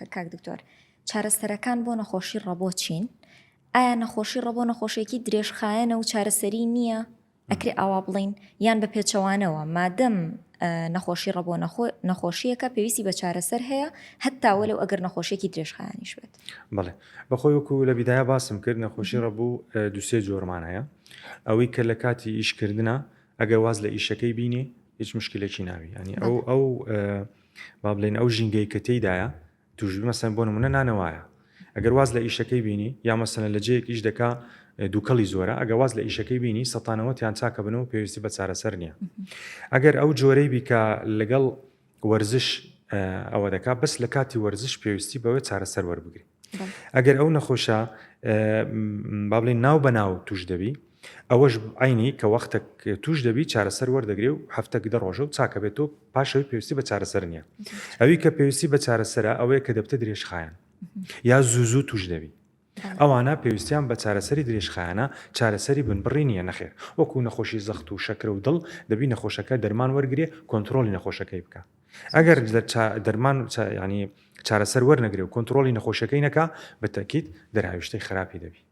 کرد کاک دکتۆر چارەسەرەکان بۆ نەخۆشی ڕەبۆ چین؟ ئایا نەخۆشی ڕەبۆ نەخۆشیێکی درێژخایەنە و چارەسەری نییە؟ ئەکرێ ئاوا بڵین یان بە پێچەوانەوە مادەم نەخۆشی ڕەبۆ نەخۆشیەکە پێویستی بە چارەسەر هەیە هەتا وەلو ئەگەر نەخۆشیێکی درێژخایەنیش بێت. بەڵێ بەخۆی وەکو لە بیدایە باسم کرد نەخۆشی ڕەبوو دوسێ جۆرمان هەیە ئەوەی کە لە کاتی ئیشکردە ئەگەر واز لە ئیشەکەی بینی هیچ مشکلێکی ناوی ینی ئەو ئەو با بڵێن ئەو ژینگەی کە تێیدایە توشبی مەسەن بۆ نمونە نانەوایە ئەگەر واز لە ئیشەکەی بینی یا مەسەلەن لە جێیەک ئیش دەکا دووکەڵی زۆرە ئەگە واز لە ئیشەکەی بینی سەتانەوەتیان چاکە بنەوە پێویستی بە چارەسەر نییە ئەگەر ئەو جۆرەی بیکە لەگەڵ وەرزش ئەوە دەکا بەس لە کاتی وەرزش پێویستی بەوە چارەسەر وەربگری ئەگەر ئەو نەخۆشە با بڵێن ناو بە ناو توش دەبی ئەوەش عینی کە وەختێک توش دەبی چارەسەر وەردەگرێ و هەفتەک دە ڕۆژە و چاکە بێت و پاشەوەی پێویستی بە چارەسەر نییە ئەوی کە پێویستی بە چارەسەرە ئەوەیە کە دەبتە درێژخایەن یا زوو زوو توش دەبی ئەوانە پێویستیان بە چارەسەری درێژخایەنە چارەسەری بنبڕی نییە نەخێر وەکو نەخۆشی زەخت و شەکرە و دڵ دەبی نەخۆشەکە دەرمان وەرگێ کۆنتترۆلی نەخۆشەکەی بکە ئەگەر دەرمان ینی چارەسەر وەرنەگرێ و کۆنتترۆلی نەخۆشەکەی نەکا بە تەکیت دەرهاویشتەی خراپی دەبی.